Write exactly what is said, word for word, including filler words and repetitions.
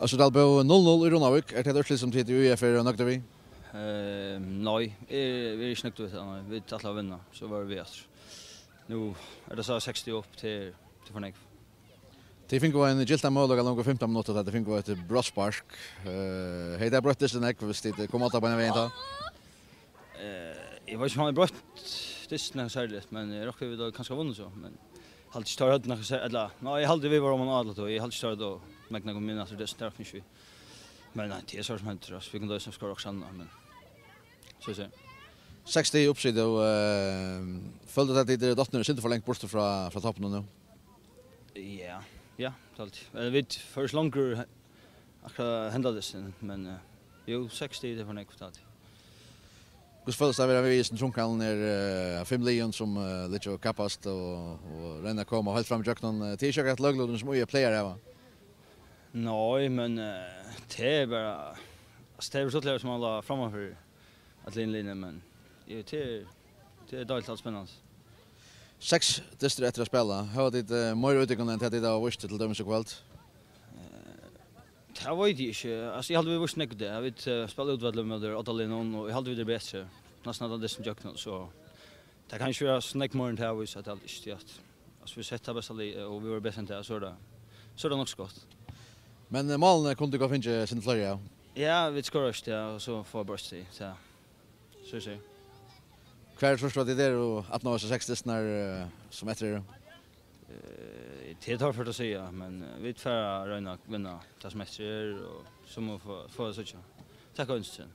Øssur Dalbø, null null í Runavík. Er tað eitt úrslit sum tit í Ú F eru nøgdir við? Eh, nei, eg, vit eru ikki nøgdir við tað, nei. Vit ætla at vinna, so vóru vit aftur. Nú er tað so seks stig upp til, til for nógv. Tit fingu ein gyltan møguleika longu fimtan minuttir, tá tit fingu eitt brotsspark. Eh, hevði tað broytt dystin nógv, viss tit komu á tað beinan vegin tá? Eh, eg veit ikki, um hann hevði broytt dystin nakað serligt, men eg rokni, vit hava kanska vunnið so, men eg haldi ikki, teir høvdu nakað ser-, ella, nei, eg haldi, vit vóru oman á alla, og eg haldi ikki, teir høvdu megna koma inn aftur dystin, tað rokni eg ikki við. Men nei, tað er so sum hendir, altso, vit kundu eisini skorað okkurt annað, men so er. Seks stig í uppsíðu, eh, følir tú at tit eru dotnir eitt sindur for langt burtur frá, frá toppinum nú? Ja, ja, tað er alt. Eh, vit fóru ikki longur he-, akkurát henda dystin, men, eh, jú, seks stig, tað er for nógv, tað er alt. Hvussu følist tað at vera við í hesum trunga, her, eh, fimm liðum sum, eh, liggja og kappast og, og royna at koma heilt fram ígjøgnum? Eh, tað er ikki akkurát løglutin sum Ú F plagar at hava. Nei, men, eh, tað er bara, altso, tað er so stuttligt sum at vera frammanfyri. At linja, linja, men jú, tað er, tað er deiligt, alt spennandi. Seks dystir eftir at spæla. Hava tit, eh, meira útbúgving enn tað tit hava víst til dømis í kvøld? Eh, tað veit eg ikki. Altso, eg haldi, vit vístu nógv í dag. Vit, eh, spæla útivølli móti Oddaliðnum, og eg haldi, vit eru betri. Næstan allan dystin gjøgnum, so tað kann ikki vera so nógv meira enn tað at vísa, at tað er alt ikki at. Altso, vit settu tað besta lið, og vit vóru betri enn tað, so er tað, so er tað nokk so gott. Men, eh, málini kundu gott fingið sindur fleiri, ja. Ja, vit skora ikki, ja, og so fáa vit bara eitt stig, so, so er tað. Hvar trýrt tú at tit eru at ná hesar seks dystirnar, eh, sum eftir eru? Eh, tað er torført at siga, men, eh, vit fara at royna at vinna tað sum eftir er, og so mugu vit fáa, fáa at síggja. Takk, Øystein.